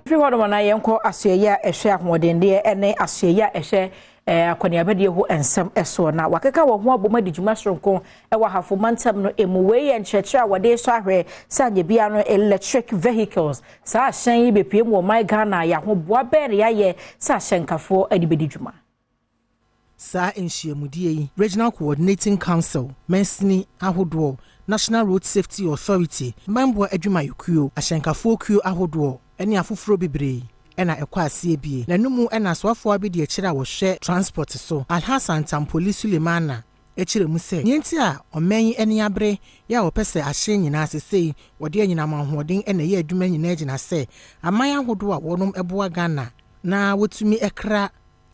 Firi hɔnom na yɛnkɔ asoɛyɛ a ɛhwɛ ahoɔdendeɛ ne asoɛyɛ a ɛhwɛ akɔneabadeɛ ho nsɛm soɔ, na wakeka wɔn ho abom adi dwuma soronko wɔ Ahafo mantam no emu. Wei yɛ nkyerɛkyerɛ a wɔde sɔ ahwɛ sɛ anyɛ bia no electric vehicles, saa ahyɛn yi bepie mu wɔ ɔman Ghana, yɛahoboa bɛɛ na yɛayɛ sɛ ahyɛnkafoɔ de bɛdi dwuma. Saa nhyiamudie yi, Regional Coordinating Council, mansini ahodoɔ, National Road Safety Authority, mmanboa adwumayɛkuo, ahyɛnkafoɔ kuo ahodoɔ ne afoforɔ bebree ɛna ɛkɔ aseɛ bie. N'anomu ɛna asoafoɔ bi de akyire a wɔhwɛ transport so, Alhassan Tampoli Sulemana, akyerɛ mu sɛ nea nti a ɔman yi ani abere yɛ a wɔpɛ sɛ ahyɛn nyinaa sesei wɔde anyinam ahoɔden ɛna ɛyɛ adwuma nyinaa gyina sɛ aman ahodoɔ a wɔnom boa Ghana na wɔtumi kra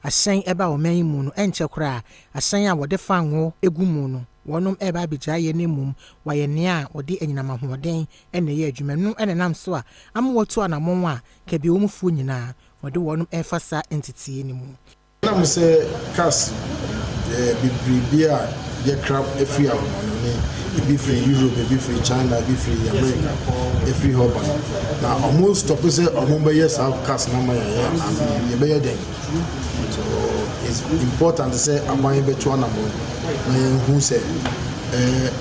ahyɛn ɛba ɔman yi mu no, ɛnkyɛ koraa ahyɛn a wɔde fa ngo egu mu no wɔnom ɛreba abɛgyaa yɛ no, mmom wɔayɛ nea a wɔde anyinam ahoɔden ɛna ɛyɛ adwuma no. Ɛna nam so a ama wɔatu anammɔn a kabiawɔmufoɔ nyinaa wɔde wɔnom ɛrefa saa nteteɛ no mu. Nam sɛ cars bebree a yɛkra afiri ahoɔno ne ebi firi Europe, ebi firi China, ebi firi America, efiri hɔ ba no, na ɔmo stop sɛ ɔmo bɛyɛ saa cars na ma yɛyɛ yɛbɛyɛ den. So it's important sɛ aban bɛto anamɔ na yɛnhu sɛ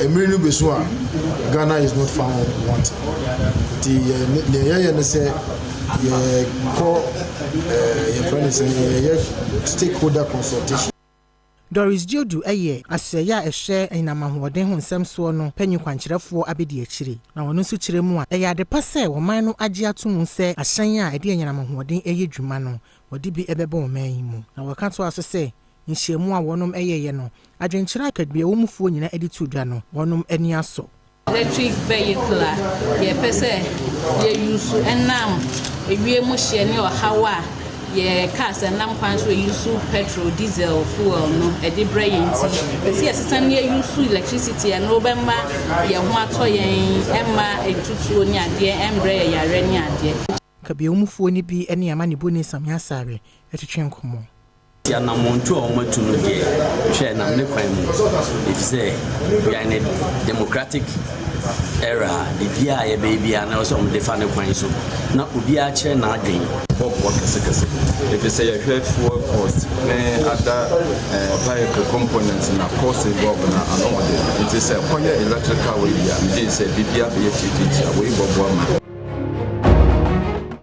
mmiri no bɛ so a Ghana is not found wanting. Nti yɛ nea yɛyɛ ne sɛ yɛkɔ yɛfrɛ no sɛ yɛyɛ stakeholder consultation. Doris Giodu yɛ asoɛyɛ a ɛhwɛ anyinam ahoɔden ho nsɛm soɔ no panyin kwankyerɛfoɔ abɛdi akyire, na ɔno nso kyerɛ mu a ɛyɛ ade pa sɛ ɔman no agye ato mu sɛ ahyɛn a ɛde anyinam ahoɔden yɛ dwuma no wɔde bi bɛbɔ ɔman yi mu. Na wɔka toa so sɛ nhyiamu a wɔnom yɛyɛ no, adwenkyerɛ akaduawɔmufoɔ nyinaa de to dwa no, wɔnom ani asɔ. Electric vehicle a yɛpɛ sɛ yɛuse ɛnam ewiem hyeɛ ne ɔhaw a yɛ cars ɛnam kwan so use petrol, diesel fuel no ɛde brɛ yɛn, nti ɛsi yɛsesa ne yɛuse electricity. Ɛno bɛma yɛn ho atɔ yɛn, ɛma ntutuo ne adeɛ ɛmbrɛ yɛ yareɛ ne adeɛ. Kabiawɔmufoɔ no bi ne amanebɔni Samia Sare atwitwe nkɔmmɔ. Nti anammɔntu a wɔatu no deɛ, hwɛ, nam ne kwan mu, ɛfiri sɛ we are in a democratic era a biribiaa a yɛbɛyɛ biara na ɛwɔ sɛ ɔmde fa ne kwan so na obiara kyerɛ n'adwen. Bɔboa kɛsekɛse, ɛfiri sɛ yɛhwɛ fuel cost ne other vehicle components na cost involved na ano ɔde, nti sɛ kɔyɛ electrical wei bi a, megye sɛ biribia bɛyɛ tiatiatia. Wei bɔboa ma.